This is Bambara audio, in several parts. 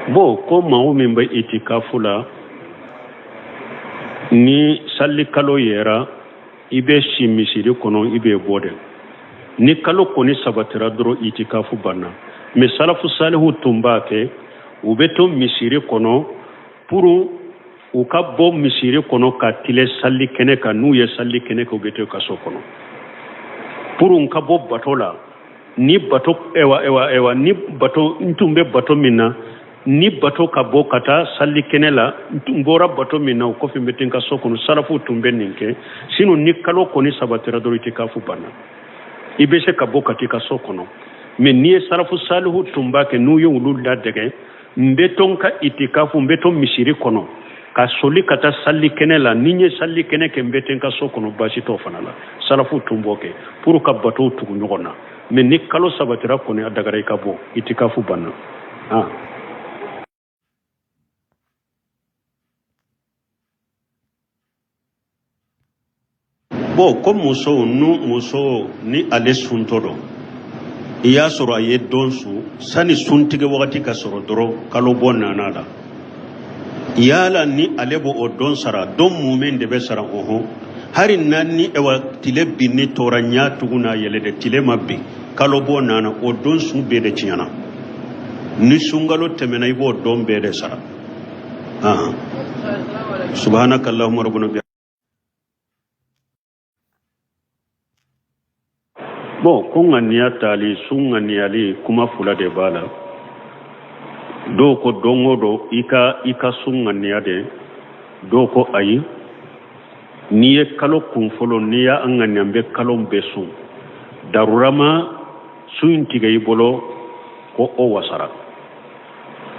Bon, ko maa min bɛ itikafu la, ni sali kalo yera, i bɛ si misiri kɔnɔ, i bɛ bɔ de. Ni kalo kɔni sabatira dɔrɔn, itikafu banna. Mais salafu salihu tun b'a kɛ, u bɛ to misiri kɔnɔ pour u ka bɔ misiri kɔnɔ ka tile sali kɛnɛ kan. N'u ye sali kɛnɛ kɛ, u bɛ to ka so kɔnɔ pour n ka bɔ bato la. Ni bato, ewa ewa ewa, ni bato, n tun bɛ bato min na, ni bato ka bɔ ka taa sali kɛnɛ la, n bɔra bato min na, o kɔfɛ n bɛ taa n ka so kɔnɔ. Salafu tun bɛ nin kɛ. Sinon ni kalo kɔni sabatira dɔrɔn, itikafu banna, i bɛ se ka bɔ ka t'i ka so kɔnɔ. Mais n'i ye salafu salihu tun b'a kɛ, n'u ye olu ladege, n bɛ to n ka itikafu, n bɛ to misiri kɔnɔ ka soli ka taa sali kɛnɛ la. Ni n ye sali kɛnɛ kɛ, n bɛ taa n ka so kɔnɔ, baasi t'o fana la. Salafu tun b'o kɛ pour ka batow tugu ɲɔgɔn na. Mais ni kalo sabatira kɔni, a dagara i ka bɔ, itikafu banna. Ah. Bon, ko muso, nu muso ni ale suntɔ don, i y'a sɔrɔ a ye don sun, sani suntigɛ wagati ka sɔrɔ dɔrɔn, kalo bɔ nana la, yala ni ale b'o o don sara? Don mumɛ de bɛ sara. Ɔhɔn, hari na ni ewa tile binni tora ɲa tugun n'a yɛlɛ de, tile ma bin, kalo bɔ nana, o don sun bɛɛ de tiɲɛna. Ni sunkalo tɛmɛna, i b'o don bɛɛ de sara. Ah. Subhanaka allahumma rabbana. Bon, ko ŋaniya tali, sun ŋaniyali, kuma fila de b'a la. Dɔw ko don o don i ka sun ŋaniya de. Dɔw ko ayi, n'i ye kalo kun fɔlɔ, n'i y'a ŋaniya n bɛ kalo bɛɛ sun, darura ma sun in tigɛ i bolo, ko o wasara.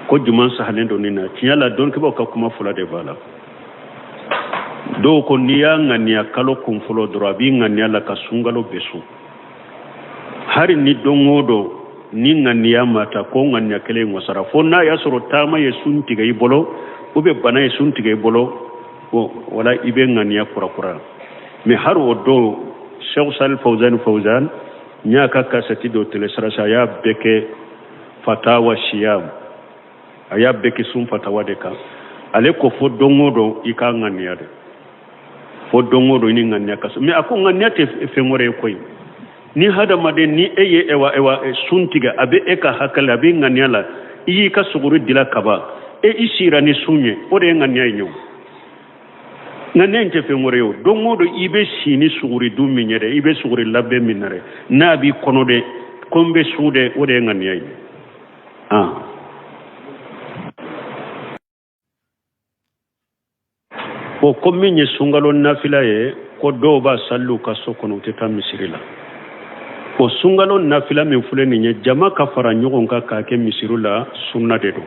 Ko juman sahalen don nin na? Tiɲɛ la, dɔnnikɛbaaw ka kuma fila de b'a la. Dɔw ko n'i y'a ŋaniya kalo kun fɔlɔ dɔrɔn, a b'i ŋaniya la ka sunkalo bɛɛ sun, hari ni don o don ni ŋaniya ma ta, ko ŋaniya kelen wasara, fo n'a y'a sɔrɔ taama ye sun tigɛ i bolo ou bien bana ye sun tigɛ i bolo, bon, wala i bɛ ŋaniya kurakura. Mais hari o don, Cheikh Sal Fawzan Fawzan, n y'a ka kasɛti dɔ télécharger, a y'a bɛɛ kɛ fatawa siyam, a y'a bɛɛ kɛ sun fatawa de kan. Ale ko fo don o don i k'a ŋaniya de, fo don o don i ni ŋaniya ka so. Mais a ko ŋaniya tɛ fɛn wɛrɛ ye koyi. Ni hadamaden ni e ye ewa ewa sun tigɛ, a bɛ e ka hakili, a bɛ ŋaniya la, i y'i ka suguri dila kaban, e i sira ni sun ye, o de ye ŋaniya ye. O ŋaniya in tɛ fɛn wɛrɛ ye. O don o don i bɛ si ni suguri dun min ye dɛ, i bɛ suguri labɛn min na dɛ, n'a b'i kɔnɔ dɛ ko n bɛ sun dɛ, o de ye ŋaniya ye. Ah. Bon, ko min ye sunkalo nafila ye, ko dɔw b'a sali u ka so kɔnɔ, u tɛ taa misiri la. O sunkalo nafila min filɛ nin ye, jama ka fara ɲɔgɔn kan k'a kɛ misiri la, sunna de don.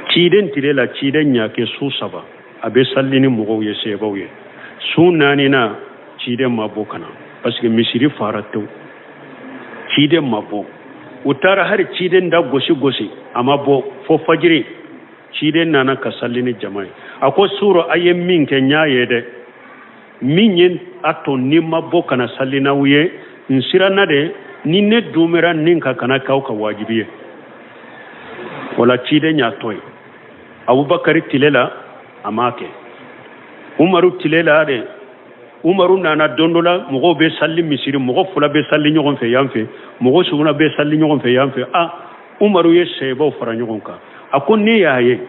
Ciden tile la, ciden y'a kɛ su saba, a bɛ sali ni mɔgɔw ye, sebaw ye. Su naaninan, ciden ma bɔ ka na parce que misiri fara tewu. Ciden ma bɔ, u taara hari ciden da gosi gosi, a ma bɔ fo fajiri. Ciden nana ka sali ni jama ye. A ko suro a ye min kɛ, n y'a ye dɛ. Min ye a to ni ma bɔ ka na sali n'aw ye, n siranna de ni ne dumera nin ka kana k'aw ka wajibi ye. Wala ciden y'a to yen. Abubakari tile la, a m'a kɛ. Umaru tile la de, Umaru nana don dɔ la, mɔgɔw bɛ sali misiri, mɔgɔ fila bɛ sali ɲɔgɔn fɛ yan fɛ, mɔgɔ saba bɛ sali ɲɔgɔn fɛ yan fɛ. A Umaru ye sɛbaw fara ɲɔgɔn kan, a ko ne y'a ye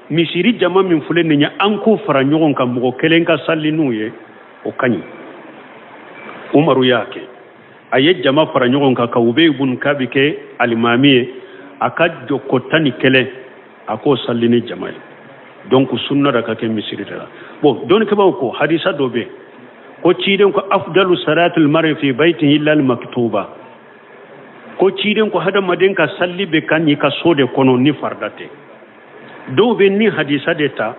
misiri jama min filɛ nin ye, an k'u fara ɲɔgɔn kan, mɔgɔ kelen ka sali n'u ye, o ka ɲi. Umaru y'a kɛ, a ye jama fara ɲɔgɔn kan ka Ubeyi bun Kabi kɛ alimami ye, a ka jɔko 11, a k'o sali ni jama ye. Donc sunna da ka kɛ misiri de la. Bon, dɔnnikɛbaaw ko hadisa dɔ bɛ yen ko ciden ko afdalu salatul mar'i fi baytihi illa al maktuba, ko ciden ko hadamaden ka salli bɛ ka ɲi ka so de kɔnɔ ni farida tɛ. Dɔw bɛ ni hadisa de ta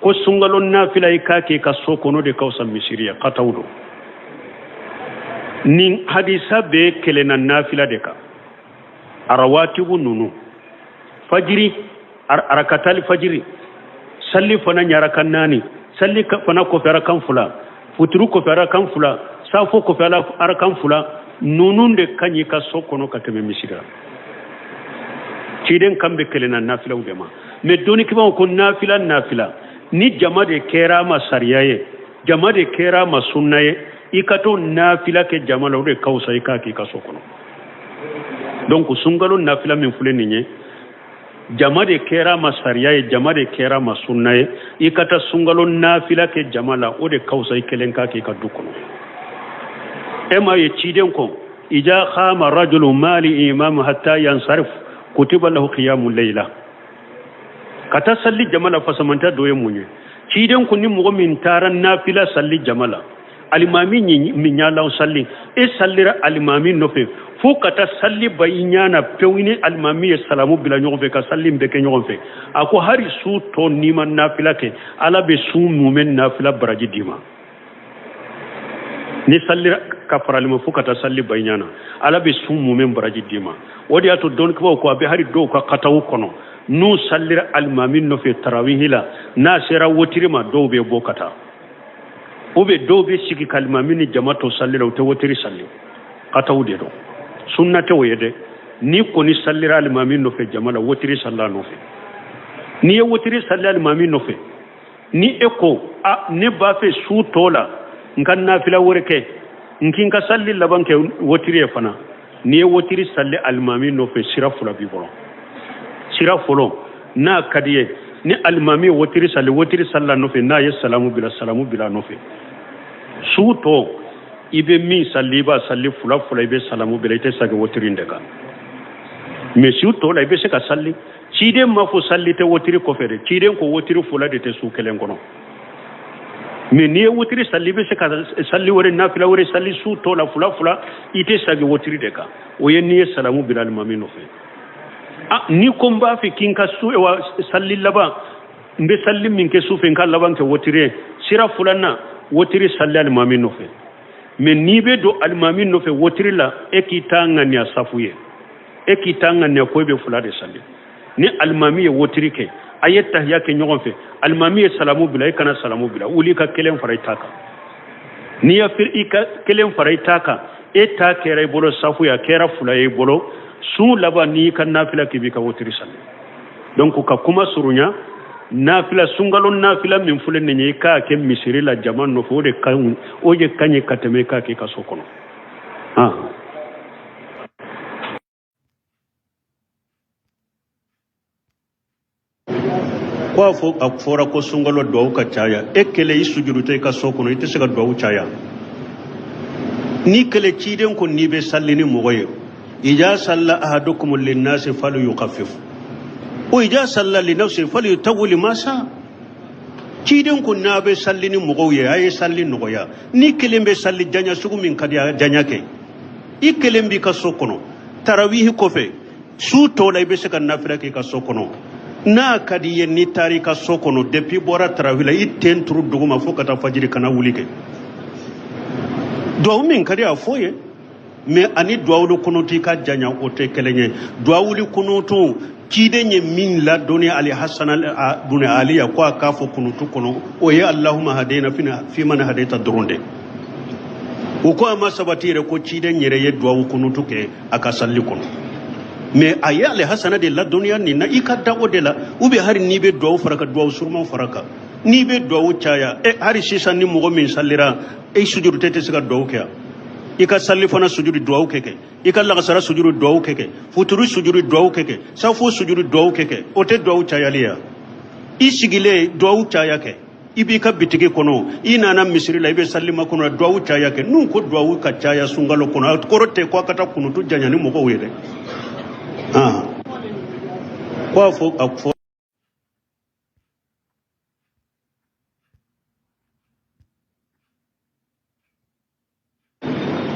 ko sunkalo nafila, i k'a kɛ i ka so kɔnɔ de ka fisa misiri ye. Kataw don. Nin hadisa bɛ kelenna nafila de kan, arawatibu ninnu, fajiri arakatali fajiri salli fana ɲarakan naani, salli fana kɔfɛ arakan fila, futuru kɔfɛ arakan fila, safo kɔfɛ arakan fila, ninnu de ka ɲi ka so kɔnɔ ka tɛmɛ misiri la. Ciden kan bɛ kelenna nafilaw de ma. Mais dɔnnikɛbaaw ko nafila nafila ni jama de kɛra a ma sariya ye, jama de kɛra a ma sunna ye, i ka t'o nafila kɛ jama la, o de ka fisa i k'a k'i ka so kɔnɔ. Donc sunkalo nafila min filɛ nin ye, jama de kɛra a ma sariya ye, jama de kɛra a ma sunna ye, i ka taa sunkalo nafila kɛ jama la, o de ka fisa i kelen k'a k'i ka du kɔnɔ. E m'a ye ciden ko ija khama rajulu mali imam hatta yansarif kutiba lahu qiyamu layla. Ka taa salli jama la fasamanta dɔ ye mun ye? Ciden ko ni mɔgɔ min taara nafila salli jama la, alimami min y'a la salli, e sallira alimami nɔfɛ fo ka taa salli ban i ɲɛ na pewu, ni alimami ye salamu bila ɲɔgɔn fɛ ka salli bɛɛ kɛ ɲɔgɔn fɛ, a ko hari su tɔ n'i ma nafila kɛ, Ala bɛ su mumɛ nafila baraji d'i ma. Ni sallira ka fara alimami fo ka taa salli ban i ɲɛ na, Ala bɛ su mumɛ baraji d'i ma. O de y'a to dɔnnikɛbaaw ko a bɛ hari dɔw ka kataw kɔnɔ, n'u sallira alimami nɔfɛ tarawihi la, n'a sera wotiri ma, dɔw bɛ bɔ ka taa, ou bien dɔw bɛ sigi ka alimami ni jama to salli la, u tɛ wotiri salli. Kataw de don, sunna tɛ o ye dɛ. N'i kɔni sallira alimami nɔfɛ jama la, wotiri salla nɔfɛ. N'i ye wotiri salli alimami nɔfɛ, ni e ko a ne b'a fɛ su tɔ la n ka nafila wɛrɛ kɛ, n k'i ka salli laban kɛ wotiri ye fana, n'i ye wotiri salli alimami nɔfɛ, sira fila b'i bolo. Sira fɔlɔ, n'a ka di ye, ni alimami ye wotiri salli, wotiri salla nɔfɛ, n'a ye salamu bila, salamu bila nɔfɛ, su tɔ i bɛ min salli, i b'a salli fila fila, i bɛ salamu bila, i tɛ segin wotiri in de kan. Mais su tɔ la i bɛ se ka salli. Ciden m'a fɔ salli tɛ wotiri kɔfɛ dɛ, ciden ko wotiri fila de tɛ su kelen kɔnɔ. Mais n'i ye wotiri salli, i bɛ se ka salli wɛrɛ, nafila wɛrɛ salli su tɔ la fila fila, i tɛ segin wotiri de kan. O ye n'i ye salamu bila alimami nɔfɛ. A ni ko n b'a fɛ k'i ka su wa salli laban, n bɛ salli min kɛ su fɛ, n ka laban kɛ wotiri ye, sira filanan, wotiri salli alimami nɔfɛ. Mais n'i bɛ don alimami nɔfɛ wotiri la, e k'i ta ŋaniya safu ye, e k'i ta ŋaniya ko e bɛ fila de salli. Ni alimami ye wotiri kɛ, a ye tahiya kɛ ɲɔgɔn fɛ, alimami ye salamu bila, e kana salamu bila, wuli ka kelen fara i ta kan. N'i ya i ka kelen fara i ta kan, e ta kɛra i bolo safu ye, a kɛra fila ye i bolo. Sun laban n'i ka nafila k'i b'i ka wotiri salli. Donc ka kuma surunya, nafila sunkalo nafila min filɛ nin ye, i k'a kɛ misiri la jama nɔfɛ, o de ka ɲi, o de ka ɲi ka tɛmɛ i k'a kɛ i ka so kɔnɔ. Ko a fɔ a fɔra ko sunkalo duwawu ka caya, e kelen i sujudutɔ i ka so kɔnɔ, i tɛ se ka duwawu caya. N'i kelen, ciden ko n'i bɛ salli ni mɔgɔ ye, ija salla ahadukum linnasi falyukhaffif wa ija salla linafsi falyutawwil ma sha. Ciden ko n'a bɛ salli ni mɔgɔw ye, a ye salli nɔgɔya. N'i kelen bɛ salli janya sugu min ka di, a janya kɛ. I kelen b'i ka so kɔnɔ tarawihi kɔfɛ, su tɔ la i bɛ se ka nafila k'i ka so kɔnɔ. N'a ka di i ye, n'i taara i ka so kɔnɔ, depuis bɔra tarawihi la, i ten turu duguma fo ka taa fajiri, kana wuli kɛ. Duwawu min ka di a fɔ ye, mais ani duwawuli kunutu i ka janya, o tɛ kelen ye. Duwawuli kunutu, ciden ye min ladɔnniya Ali Hasana bun Ali ya ko a k'a fɔ kunutu kɔnɔ, o ye Allahumma hadina fiman hadaita dɔrɔn de. O ko a ma sabati yɛrɛ ko ciden yɛrɛ ye duwawu kunutu kɛ a ka salli kɔnɔ, mais a ye Ale Hasana de ladɔnniya nin na, i ka da o de la. Ou bien hali n'i bɛ duwawu fara kan, duwawu suruman fara kan, n'i bɛ duwawu caya. E hali sisan ni mɔgɔ min sallira, e sujudutɔ tɛ se ka duwawu kɛ yan. I ka salli fana sujudi duwawu kɛ kɛ, i ka lagasara sujudi duwawu kɛ kɛ, futuru sujudi duwawu kɛ kɛ, safo sujudi duwawu kɛ kɛ, o tɛ duwawu cayali ya? I sigilen duwawu caya kɛ, i b'i ka bitigi kɔnɔ, i nana misiri la, i bɛ salli makɔnɔ la, duwawu caya kɛ. N'u ko duwawu ka caya sunkalo kɔnɔ, a kɔrɔ tɛ ko a ka taa kunutu janya ni mɔgɔw ye dɛ. Ko a fɔ a fɔ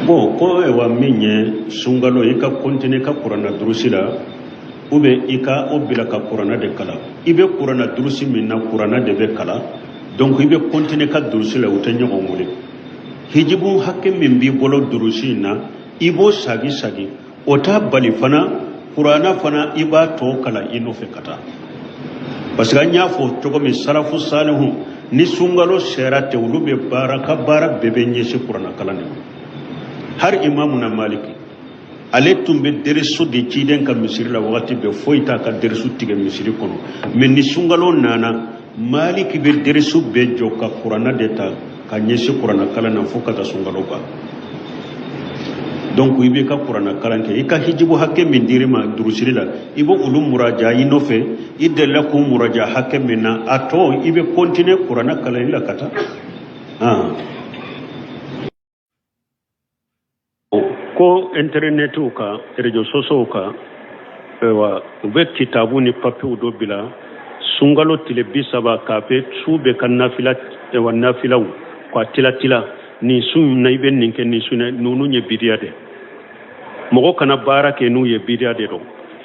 bon ko ayiwa min ye sunkalo, i ka continuer ka kuranna durusi la, ou bien i ka o bila ka kuranna de kalan. I bɛ kuranna durusi min na, kuranna de bɛ kalan, donc i bɛ continuer ka durusi la, u tɛ ɲɔgɔn wele. Hijibu hakɛ min b'i bolo durusi in na, i b'o sagi sagi, o t'a bali fana kuranna fana i b'a tɔ kalan i nɔfɛ ka taa. Parce que an y'a fɔ cogo min, salafu salihu, ni sunkalo sera ten, olu bɛ baara ka baara bɛɛ bɛ ɲɛsin kuranna kalan de ma. Hari imamu na Maliki, Ale tun bɛ deresu di ciden ka misiri la wagati bɛɛ, foyi t'a ka deresu tigɛ misiri kɔnɔ. Mais ni sunkalo nana, Maliki bɛ deresu bɛɛ jɔ ka kuranna de ta ka ɲɛsin kuranna kalan na fo ka taa sunkalo ban. Donc i b'i ka kuranna kalan kɛ, i ka hijibu hakɛ min dir'i ma durusili la, i b'o olu muraja i nɔfɛ. I delila k'u muraja hakɛ min na, a tɔ i bɛ continuer kuranna kalanni la ka taa. Ko intɛrɛnɛtiw kan, réseaux sociaux kan, ayiwa, u bɛ kitabu ni papiyew dɔ bila sunkalo tile 30 k'a bɛ su bɛ ka nafila, ayiwa, nafilaw k'a tila tila, nin su in na i bɛ nin kɛ, nin su in na. Ninnu ye bidiya de, mɔgɔ kana baara kɛ n'u ye, bidiya de don.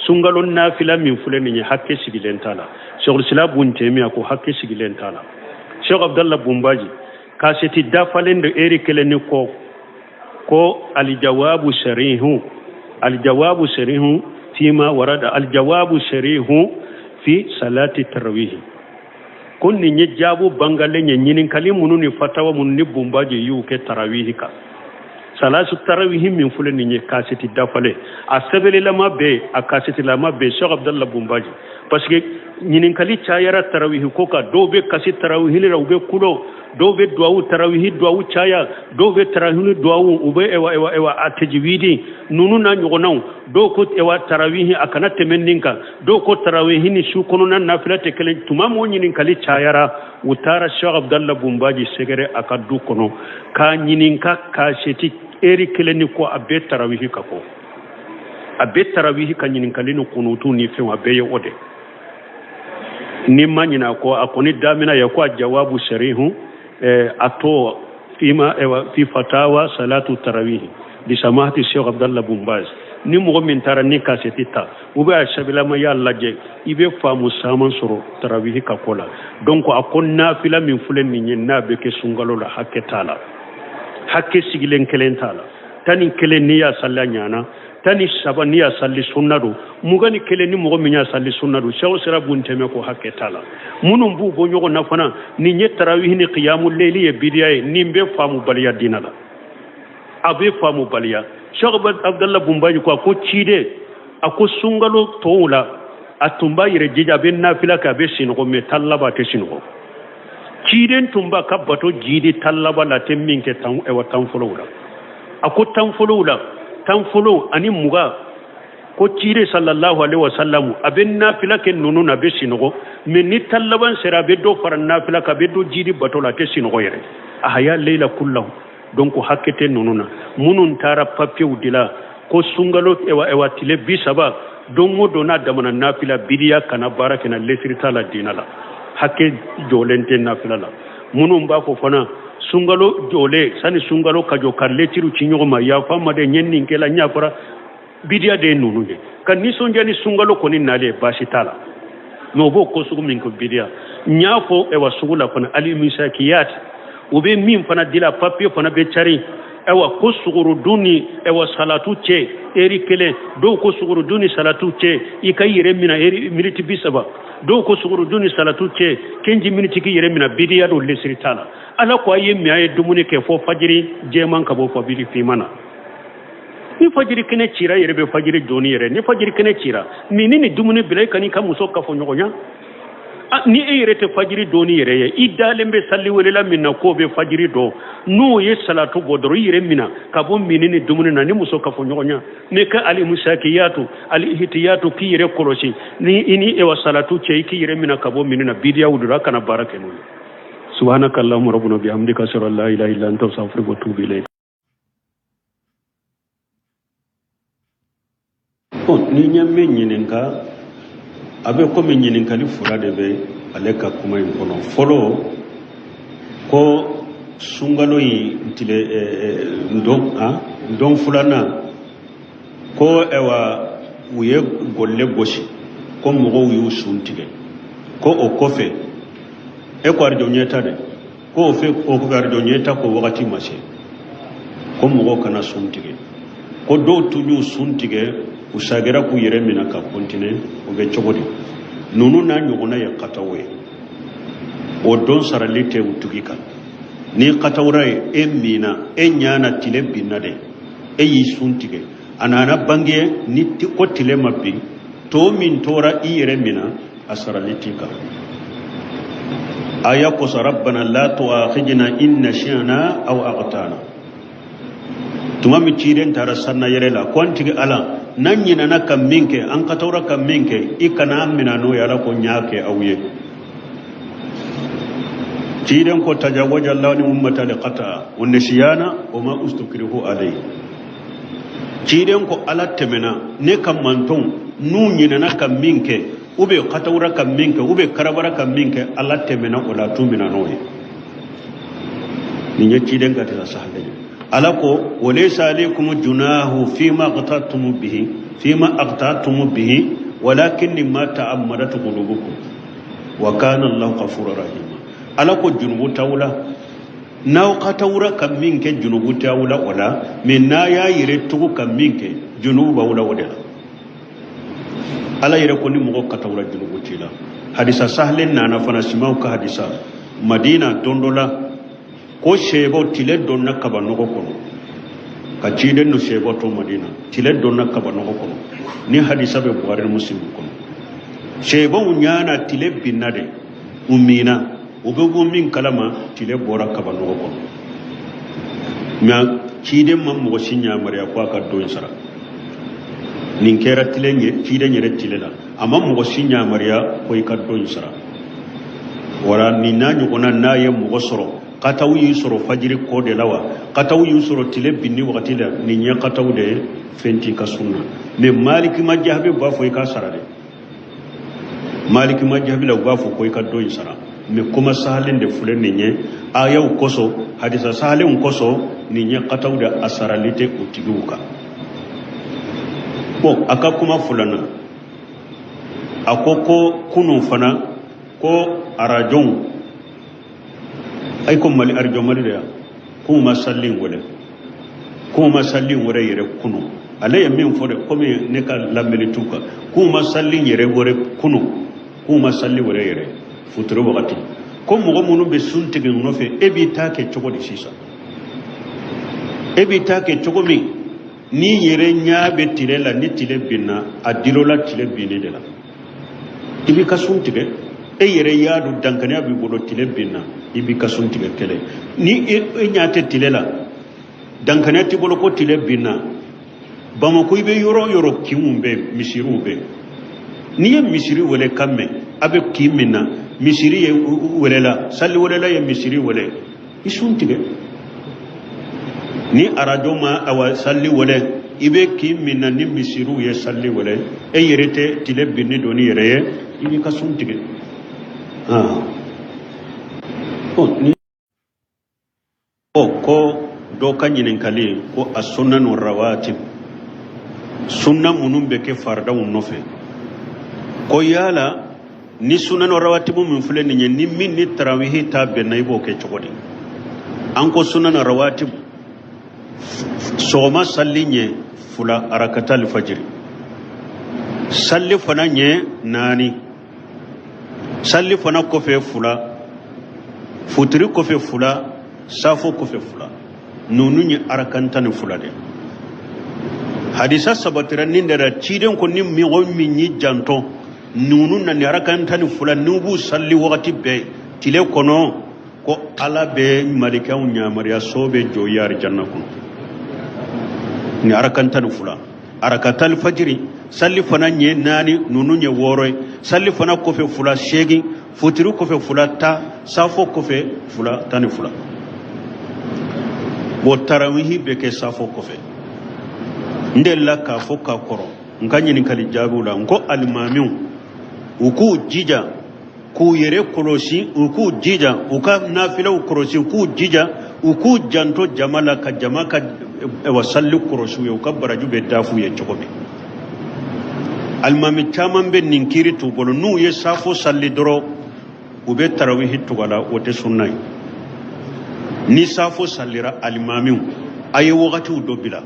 Sunkalo nafila min filɛ nin ye, hakɛ sigilen t'a la. Sɛkulisila bun Tɛmiya ko hakɛ sigilen t'a la. Sɛk Abdallah Bunbaji kaseti dafalen don eri kelen ni kɔ, ko alijawabu sarihu, alijawabu sarihu fima warada, alijawabu sarihu fi salati tarawihi, ko nin ye jaabu bangalen ye ɲininkali minnu ni fatawa minnu ni Bunbaji y'u kɛ tarawihi kan. Salatu tarawihi min filɛ nin ye, kaseti dafalen, a sɛbɛnlilama bɛ yen, a kasetilama bɛ yen, Sɛk Abdallah Bunbaji. Parce que ɲininkali cayara tarawihi ko kan, dɔw bɛ kasi tarawihi la, u bɛ kulo, dɔw bɛ duwawu tarawihi duwawu caya, dɔw bɛ tarawihi duwawu, u bɛ ewa ewa ewa a tɛjiwidi ninnu n'a ɲɔgɔnnaw, dɔw ko ewa tarawihi a kana tɛmɛ nin kan, dɔw ko tarawihi ni su kɔnɔna nafila tɛ kelen. Tuma min ɲininkali cayara, u taara Sɛk Abdallah Bunbaji sɛgɛrɛ a ka du kɔnɔ k'a ɲininka kaseti eri kelen ni kɔ, a bɛɛ tarawihi ka kɔ, a bɛɛ tarawihi ka ɲininkali ni kunutu ni fɛnw, a bɛɛ ye o de. Ni ma ɲinɛ a kɔ, a kɔni damina ye ko a jawabu sarihu a to fima fi fatawa salatu tarawihi bi samahati Sheikh Abdallah Bumbaz. Ni mɔgɔ min taara ni kaseti ta ou bien a sɛbɛlama y'a lajɛ, i bɛ faamu caman sɔrɔ tarawihi ka ko la. Donc a ko nafila min filɛ nin ye, n'a bɛ kɛ sunkalo la, hakɛ t'a la, hakɛ sigilen kelen t'a la. 11 n'i y'a sali a ɲana, 13 n'i y'a sali sunna don, 21 ni mɔgɔ min y'a sali sunna don. Sɛw sera bun tɛmɛ ko hakɛ t'a la. Minnu b'u bɔ ɲɔgɔn na fana, nin ye tarawihi ni kiyamu leyili ye bidiya ye, nin bɛ faamubaliya diina la, a bɛ faamubaliya. Sɛk Abdallah Bunbaji ko, a ko ciden, a ko sunkalo tɔw la a tun b'a yɛrɛ jija, a bɛ nafila kɛ, a bɛ sinɔgɔ, mais tan laban a tɛ sinɔgɔ. Ciden tun b'a ka bato jidi tan laban la, a tɛ min kɛ tan, ɛwa, tan fɔlɔw la. A ko tan fɔlɔw la, tan fɔlɔw ani 20, ko ciden sallallahu alaihi wasallam a bɛ nafila kɛ ninnu na, a bɛ sinɔgɔ, mais ni tan laban sera, a bɛ dɔ fara nafila kan, a bɛ dɔ jidi bato la, a tɛ sinɔgɔ yɛrɛ. Ahaya leila kullahu. Donc hakɛ tɛ ninnu na. Minnu taara papiyew de la ko sunkalo ewa ewa tile 30, don o don n'a damana nafila, bidiya, kana baara kɛ na, lesiri t'a la diina la, hakɛ jɔlen tɛ nafila la. Minnu b'a fɔ fana sunkalo jɔlen, sani sunkalo ka jɔ, ka letiriw ci ɲɔgɔn ma, yafa ma de, n ye nin kɛla, n yafara, bidiya de ye ninnu ye. Ka nisɔndiya ni sunkalo kɔni nalen ye, baasi t'a la, mais u b'o ko sugu min kɛ bidiya. N y'a fɔ ɛwa sugu la fana, alimisakiyat, u bɛ min fana dila, papiye fana bɛ cari, ɛwa, ko sugurudun ni ɛwa salatu cɛ eri kelen, dɔw ko sugurudun ni salatu cɛ i ka i yɛrɛ minɛ eri miniti 30, dɔw ko sugurudun ni salatu cɛ 15 miniti k'i yɛrɛ minɛ, bidiya don, lesiri t'a la. Ala ko a ye min, a ye dumuni kɛ fo fajiri jɛman ka bɔ fajiri finman na. Ni fajiri kɛnɛ cira, yɛrɛ bɛ fajiri donni yɛrɛ, ni fajiri kɛnɛ cira, min ni dumuni bila i kan'i ka muso kafoɲɔgɔnya. Ni e yɛrɛ tɛ fajiri donni yɛrɛ ye, i dalen bɛ sali welela min na k'o bɛ fajiri dɔn, n'o ye salatu bɔ dɔrɔn, i yɛrɛ mina ka bɔ minni ni dumuni na ni muso kafoɲɔgɔnya. Ne ka alimusakiyatu alihtiyatu, k'i yɛrɛ kɔlɔsi ni i ni ewa salatu cɛ, i k'i yɛrɛ mina ka bɔ minni na, bidiyaw don, a kana baara kɛ n'o ye. Subhanaka allahumma rabbana bihamdika, ashhadu an la ilaha illa anta, astaghfiruka wa atubu ilayk. Ni n ye min ɲininka, a bɛ komi ɲininkali fila de bɛ ale ka kuma in kɔnɔ. Fɔlɔ, ko sunkalo in tile don, don filanan, ko ɛwa u ye gɔlɛ gosi, ko mɔgɔw y'u sun tigɛ, ko o kɔfɛ e ko arajo ɲɛta dɛ, ko o fɛ o kɔfɛ arajo ɲɛta ko wagati ma se ko mɔgɔw kana sun tigɛ, ko dɔw tun y'u sun tigɛ, u sagira k'u yɛrɛ minɛ ka kɔntine, o bɛ cogo di? Ninnu n'a ɲɔgɔnna ye kataw ye, o don sarali tɛ u tigi kan. Ni katawura ye, e minna, e ɲana tile binna dɛ, e y'i sun tigɛ. A nana bange ni ko tile ma bin, to min tora i yɛrɛ min na, a sarali t'i kan. Aya kosɔn, rabbana la tuakhidna in nasina aw akhtana. Tuma min ciden taara sanna yɛrɛ la, ko an tigi Ala, n'an ɲinana ka min kɛ, an katawura ka min kɛ, i kana an mina n'o ye. Ala ko n y'a kɛ aw ye. Ciden ko tajawaza Allahu an ummati al khata wa nisiyana wa ma ustukrihu alayhi. Ciden ko Ala tɛmɛna ne ka mantɔnw n'u ɲinana ka min kɛ, u bɛ katawura ka min kɛ, u bɛ karabara ka min kɛ, Ala tɛmɛna o la, t'u mina n'o ye. Nin ye ciden ka tila sahale ye. Ala ko walaysa alaykum junahu fima aqta'tum bihi fima aqta'tum bihi walakin ma ta'ammadat qulubukum wa kana Allahu ghafurur rahim. Ala ko junubu t'aw la n'aw katawura ka min kɛ, junubu t'aw la o la, mais n'a y'a yɛrɛ tugu ka min kɛ, junubu b'aw la o de la. Ala yɛrɛ ko ni mɔgɔ katawura, junubu t'i la. Hadisa sahalen nana fana, simaw ka hadisa, Madina don dɔ la, ko sɛbɛw tile donna kaba nɔgɔ kɔnɔ ka ciden nu sɛbɛw to Madina, tile donna kaba nɔgɔ kɔnɔ. Ni hadisa bɛ Buhari ni Muslim kɔnɔ. Sɛbɛw ɲana tile binna de, u mina u bɛ bɔ min kalama, tile bɔra kaba nɔgɔ kɔnɔ. Nka ciden ma mɔgɔ si yamaruya ko a ka don sara. Nin kɛra tile ciden yɛrɛ tile la, a ma mɔgɔ si yamaruya ko i ka don sara. Wala nin n'a ɲɔgɔnna, n'a ye mɔgɔ sɔrɔ, kataw y'i sɔrɔ fajiri kɔ de la wa, kataw y'i sɔrɔ tile binni wagati la, nin ye kataw de ye, fɛn t'i ka sun na. Mais Maliki majahabi b'a fɔ i k'a sara dɛ. Maliki majahabi la, u b'a fɔ ko i ka dɔ in sara. Mais kuma sahalen de filɛ nin ye, ayaw kosɔn, hadisa sahalenw kosɔn, nin ye kataw de, a sarali tɛ o tigiw kan. Bon, a ka kuma filanan, a ko ko kunun fana ko arajow ay ko Mali, arajo Mali de ya, k'u ma salli wele, k'u ma salli wɛrɛ yɛrɛ kunu. Ale ye min fɔ de, komi ne ka lamɛnni t'u kan, k'u ma salli yɛrɛ wɛrɛ kunu, k'u ma salli wɛrɛ yɛrɛ futuri wagati, ko mɔgɔ minnu bɛ sun tigɛ nɔfɛ, e b'i ta kɛ cogo di sisan? E b'i ta kɛ cogo min n'i yɛrɛ ɲɛ bɛ tile la, ni tile binna, a dir'o la tile binni de la, i b'i ka sun tigɛ. E yɛrɛ y'a dɔn, dankaniya b'i bolo, tile binna, i b'i ka sun tigɛ. Kɛlɛ ni e ɲɛ tɛ tile la, dankaniya t'i bolo ko tile binna. Bamakɔ, i bɛ yɔrɔ o yɔrɔ, kinw bɛ, misiriw bɛ. N'i ye misiri wele kan mɛn, a bɛ kin min na, misiri ye welela, sali welela ye misiri wele, i sun tigɛ. Ni arajo ma awa sali wele, i bɛ kin min na, ni misiriw ye sali wele, e yɛrɛ tɛ tile binni dɔn n'i yɛrɛ ye, i b'i ka sun tigɛ. Ni ko dɔ ka ɲininkali ko a sunanu rawatib, sunna minnu bɛ kɛ faridaw nɔfɛ, ko yala ni sunanu rawatibu min filɛ nin ye, ni min ni tarawihi ta bɛnna, i b'o kɛ cogo di? An ko sunanu rawatibu, sɔgɔma salli ɲɛ fila, arakata alfajiri, salli fana ɲɛ naani, salli fana kɔfɛ fila, futiri kɔfɛ fila, safo kɔfɛ fila, ninnu ye arakan 12 de. Hadisa sabatira nin de la. Ciden ko ni mɔgɔ min y'i janto ninnu na, ni arakan 12 n'u b'u salli wagati bɛɛ tile kɔnɔ, ko Ala bɛ malikɛw yamaruya, so bɛ jɔ i ye arijanna kɔnɔ. Ni arakan 12, arakata alfajiri, salli fana ɲɛ naani, ninnu ye wɔɔrɔ ye, salli fana kɔfɛ fila, seegin, futiri kɔfɛ fila, 10, safo kɔfɛ fila, 12. Bon, tarawihi bɛ kɛ safo kɔfɛ. N delila k'a fɔ ka kɔrɔ n ka ɲininkali jaabiw la, n ko alimamiw, u k'u jija k'u yɛrɛ kɔlɔsi, u k'u jija u ka nafilaw kɔlɔsi, u k'u jija u k'u janto jama la, ka jama ka salli kɔlɔsi u ye, u ka baraji bɛ dafu ye cogo min. Alimami caman bɛ nin kiiri t'u bolo, n'u ye safo salli dɔrɔn, u bɛ tarawihi tugu a la. O tɛ sunna ye. Ni safo sallira, alimamiw, a ye wagatiw dɔ bila.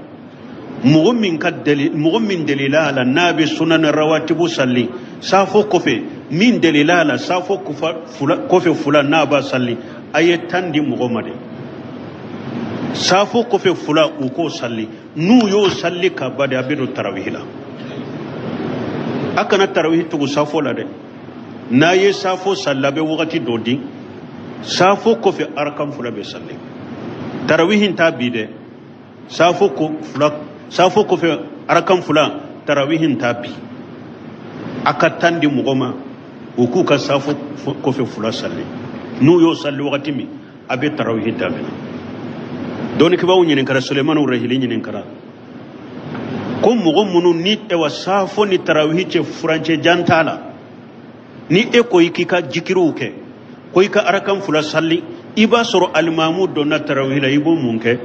Mɔgɔ min ka deli, mɔgɔ min delila a la n'a bɛ sunan rawatibu salli safo kɔfɛ, min delila a la safo kɔfɛ fila n'a b'a salli, a ye tan di mɔgɔ ma de. Safo kɔfɛ fila, u k'o salli. N'u y'o salli ka ban de, a bɛ don tarawihi la. A kana tarawihi tugu safo la dɛ. N'a ye safo salli, a bɛ wagati dɔ di. Safo kɔfɛ, arakan fila bɛ salli. Tarawihi t'a bi dɛ. Safo ko fila, safo kɔfɛ arakan fila, tarawihi t'a bi. A ka tan di mɔgɔ ma, u k'u ka safo kɔfɛ fila salli. N'u y'o salli wagati min, a bɛ tarawihi daminɛ. Dɔnnikɛbaaw ɲininkara, Sulemanu Rahili ɲininkara ko mɔgɔ minnu ni ɛwa safo ni tarawihi cɛ furancɛ jan t'a la, ni e ko i k'i ka jikiriw kɛ, ko i ka arakan fila salli, i b'a sɔrɔ alimamu donna tarawihi la, i b'o mun kɛ?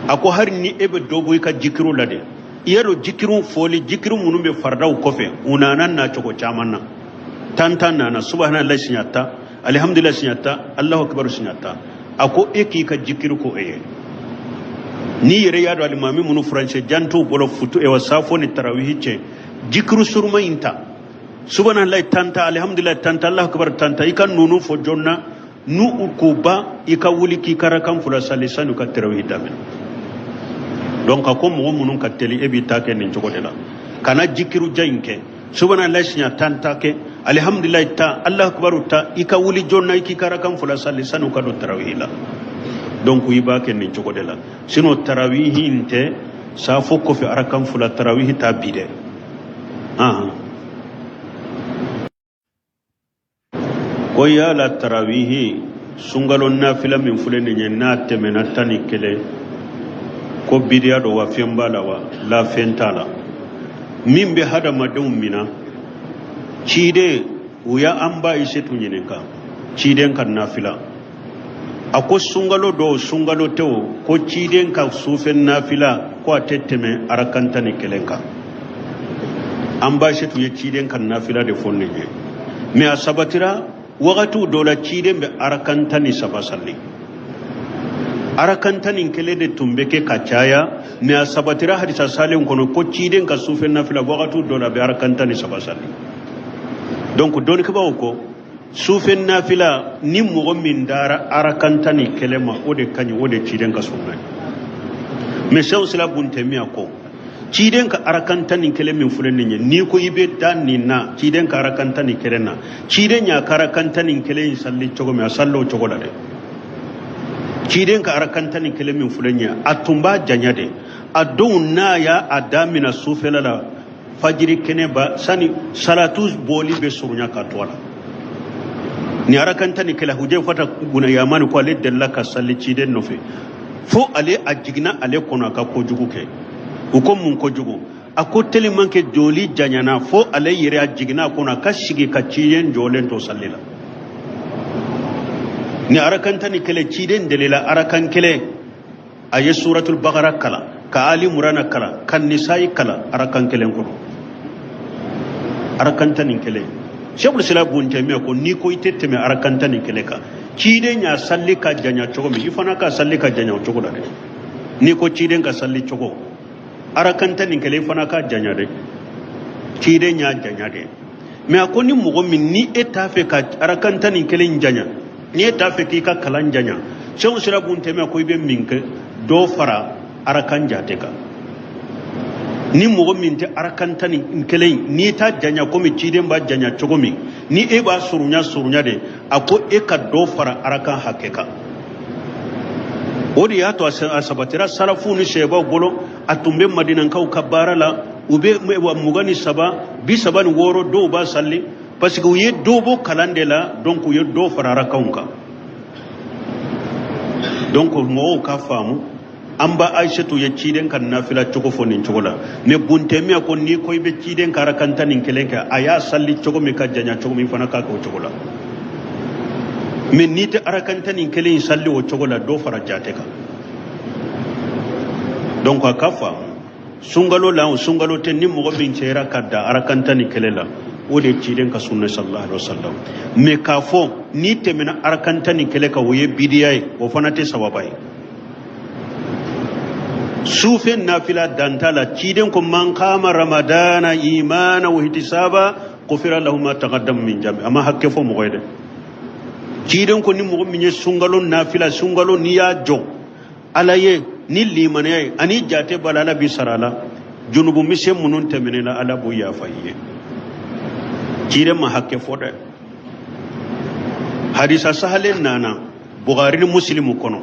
A ko hali ni e bɛ dɔ bɔ i ka jikiriw la de, i y'a dɔn jikiriw fɔli, jikiri minnu bɛ faridaw kɔfɛ, u nana nacogo caman na. Tan tan nana, subahanallahi siɲɛ 10, alihamdulilayi siɲɛ 10, Alahu akibaru siɲɛ 10. A ko e k'i ka jikiri ko e ye, n'i yɛrɛ y'a dɔn alimami minnu furancɛ jan t'u bolo futu ɛwa safo ni tarawihi cɛ, jikiri suruma in ta, subahanallahi tan tan, alihamdulilayi tan tan, Alahu akibaru tan tan, i ka nunu fɔ joona. N'u u k'o ban, i ka wuli k'i ka rakan fila sali sani u ka tarawihi daminɛ. Donc a ko mɔgɔ minnu ka teli, e b'i ta kɛ nin cogo de la, kana jikiru jan in kɛ, subahanallahi siɲɛ 10 ta kɛ, alihamdulilayi tan, Alahu akibaru tan, i ka wuli joona, i k'i ka rakan fila sali sani u ka don tarawihi la. Donc i b'a kɛ nin cogo de la. Sinon tarawihi in tɛ safo kɔfɛ arakan fila, tarawihi t'a bi dɛ. Ko yala tarawihi sunkalo nafila min filɛ nin ye, n'a tɛmɛna 11, ko bidiya don wa, fɛn b'a la wa? La, fɛn t'a la. Min bɛ hadamadenw mina, ciden u ya an ba Ayisetu ɲininka ciden ka nafila, a ko sunkalo dɔw, sunkalo tɛ o, ko ciden ka sufɛ nafila ko a tɛ tɛmɛ arakan 11 kan. An ba Ayisetu ye ciden ka nafila de fɔ nin ye. Mais a sabatira wagatiw dɔ la, ciden bɛ arakan 13 salli. Arakan 11 de tun bɛ kɛ ka caya. Mais a sabatira hadisa salen kɔnɔ ko ciden ka sufɛ nafila wagatiw dɔ la, a bɛ arakan 13 salli. Donc dɔnnikɛbaaw ko sufɛ nafila, ni mɔgɔ min dara arakan 11 ma, o de ka ɲi, o de ciden ka sunna ye. Mais Sɛw Sila bun Tɛmiya ko ciden ka arakan 11 min filɛ nin ye, n'i ko i bɛ da nin na, ciden ka arakan 11 na, ciden y'a ka arakan 11 in salli cogo min, a salli o cogo la dɛ. Ciden ka arakan 11 min filɛ nin ye, a tun b'a janya de. A don n'a y'a a damina sufɛla la, fajiri kɛnɛ ba sani salatu bɔli bɛ surunya ka to a la. Ni arakan 11, Hujɛfata buna Yamani ko ale delila ka sali ciden nɔfɛ fo ale a jiginna ale kɔnɔ a ka kojugu kɛ. U ko mun kojugu? A ko tellement que joli janyana fo ale yɛrɛ a jiginna a kɔnɔ a ka sigi ka ciden jɔlen to sali la. Ni arakan 11, ciden delila arakan kelen, a ye suratul bakara kalan, ka Ali Murana kalan, ka Nisayi kalan arakan kelen kɔnɔ, arakan 11. Sɛkul Sila bun Tɛmiya ko n'i ko i tɛ tɛmɛ arakan 11 kan, ciden y'a salli ka janya cogo min, i fana ka salli ka janya o cogo la dɛ. N'i ko ciden ka salli cogo arakan 11, i fana ka janya dɛ. Ciden y'a janya dɛ. Mais a ko ni mɔgɔ min ni e t'a fɛ ka arakan 11 janya, ni e t'a fɛ k'i ka kalan janya, Sɛku Sila bun Tɛmiya ko i bɛ min kɛ, dɔ fara arakan jate kan. Ni mɔgɔ min tɛ arakan 11, n'i t'a janya komi ciden b'a janya cogo min, ni e b'a surunya surunya de, a ko e ka dɔ fara arakan hakɛ kan. O de y'a to a sabatira salafu ni sɛbaw bolo, a tun bɛ madinakaw ka baara la, u bɛ 23, 36 dɔw b'a salli, parce que u ye dɔ bɔ kalan de la. Donc u ye dɔ fara arakanw kan. Donc mɔgɔw ka faamu, an ba Ayisetu ye ciden ka nafila cogo fɔ nin cogo la. Mais bun Tɛmiya ko n'i ko i bɛ ciden ka arakan 11 kɛ, a y'a salli cogo min ka janya cogo min, fana k'a kɛ o cogo la. Mais n'i tɛ arakan 11 in salli o cogo la, dɔ fara jate kan. Donc a ka faamu, sunkalo la o, sunkalo tɛ, ni mɔgɔ min cɛra ka da arakan 11 la, o de ye ciden ka sunna sallallahu alaihi wasallam. Mais k'a fɔ n'i tɛmɛna arakan 11 kan, o ye bidiya ye, o fana tɛ sawaba ye. Sufɛ nafila danta la, ciden ko man kama ramadana imana wa ihtisaba gufira lahu ma taqaddama min jambi. A ma hakɛ fɔ mɔgɔ ye dɛ. Ciden ko ni mɔgɔ min ye sunkalo nafila, sunkalo n'i y'a jɔ Ala ye Ni limaniya ye ani jate b'a la, Ala b'i sara a la. Junubu misɛn minnu tɛmɛnen la, Ala b'o yafa i ye. Ciden ma hakɛ fɔ dɛ. Hadisa sahalen nana Bukhari ni Muslimu kɔnɔ.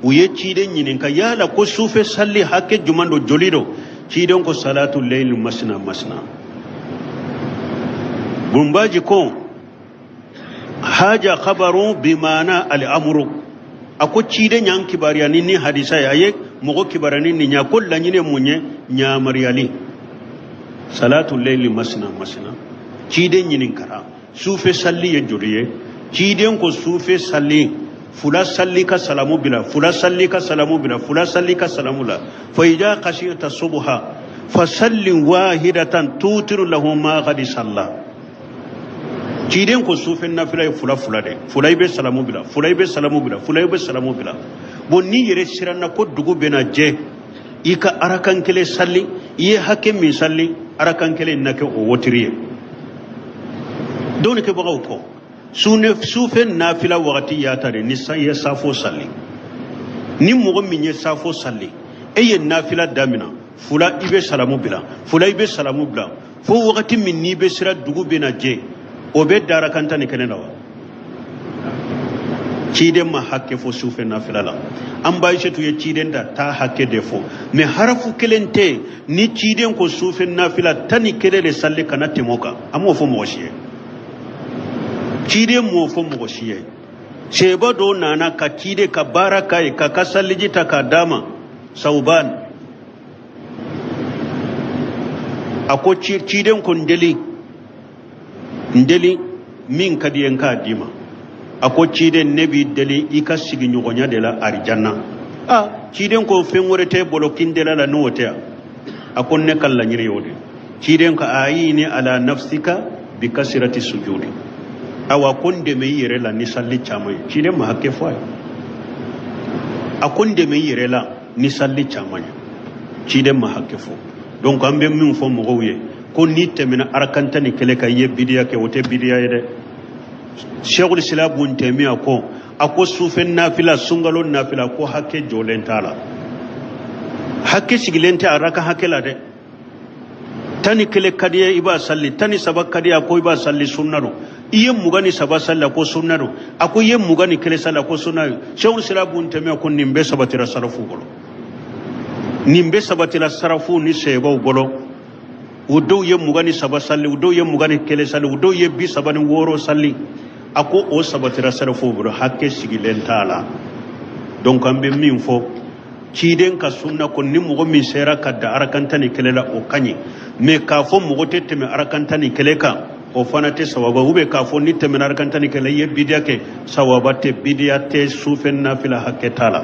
U ye ciden ɲininka yala ko sufɛ salli hakɛ juman don, joli don? Ciden ko salatu leyli masina masina. Bunbaji ko haja khabaru bimana al-amru. A ko ciden y'an kibaruya ni ni hadisa ye, a ye mɔgɔ kibaruya ni nin ye ko laɲini ye mun ye? Ɲamaruyali. Salatu leyli masina masina. Ciden ɲininkara sufɛ salli ye joli ye? Ciden ko sufɛ salli fula salli ka salamu bila, fula salli ka salamu bila, fula salli ka salamu la. Fa ida khashiyata subha fa salli wahidatan tutiru lahu ma qad salla. Ciden ko sufɛ nafila ye fula fula de, fula i bɛ salamu bila, fula i bɛ salamu bila, fula i bɛ salamu bila. Bon, n'i yɛrɛ siranna ko dugu bɛna jɛ, i ka arakan kelen salli. I ye hakɛ min salli, arakan kelen na kɛ o wotiri ye. Dɔnnikɛbagaw kɔ sufɛ nafila wagati y'a ta de ni i ye safo salli. Ni mɔgɔ min ye safo salli, e ye nafila damina, fula i bɛ salamu bila, fula i bɛ salamu bila, fo wagati min n'i bɛ siran dugu bɛna jɛ, o bɛ dan arakan 11 la wa? Ciden ma hakɛ fɔ sufɛ nafila la. An ba Aisatu ye ciden da taa hakɛ de fɔ, mais harafu kelen tɛ yen ni ciden ko sufɛ nafila 11 de salli, kana tɛmɛ o kan. A m'o fɔ mɔgɔ si ye. Ciden m'o fɔ mɔgɔ si ye. Seba dɔw nana ka ciden ka baara k'a ye, k'a ka saliji ta k'a d'a ma. Sauban a ko ciden ko n deli, n deli min ka di ye n k'a d'i ma. A ko ciden, ne b'i deli i ka sigiɲɔgɔnya de la arijanna. A ciden ko fɛn wɛrɛ t'e bolo kin dela la n'o tɛ yan? A ko ne ka laɲini y'o de. Ciden ko ayini ala nafsika bi kasirati sujudi. Awa, ko n dɛmɛ i yɛrɛ la ni salli caman ye. Ciden ma hakɛ fɔ a ye. A ko n dɛmɛ i yɛrɛ la ni salli caman ye. Ciden ma hakɛ fɔ. Donc an bɛ min fɔ mɔgɔw ye ko n'i tɛmɛna arakan 11 kan, i ye bidiya kɛ, o tɛ bidiya ye dɛ. Sɛkul Islam Bun Tɛmiya ko, a ko sufɛ nafila, sunkalo nafila, ko hakɛ jɔlen t'a la, hakɛ sigilen tɛ araka hakɛ la dɛ. 11 ka di ye, i b'a salli. 13 ka di ye, a ko i b'a salli, sunna don. I ye 23 salli, a ko sunna don. A ko i ye 21 salli, a ko sunna don. Sɛkul Islam Bun Tɛmiya ko nin bɛɛ sabatira sarafu bolo, nin bɛɛ sabatira sarafu ni sɛbaw bolo. O dɔw ye 23 salli, o dɔw ye 21 salli, o dɔw ye 36 salli. A ko o sabatira sarafu bolo, hakɛ sigilen t'a la. Donc an bɛ min fɔ ciden ka sunna ko ni mɔgɔ min sera ka dan arakan 11 la, o ka ɲi. Mais k'a fɔ mɔgɔ tɛ tɛmɛ arakan 11 kan, o fana tɛ sawaba. Ou bien k'a fɔ ni tɛmɛna arakan 11 i ye bidiya kɛ, sawaba tɛ, bidiya tɛ, sufɛ nafila hakɛ t'a la.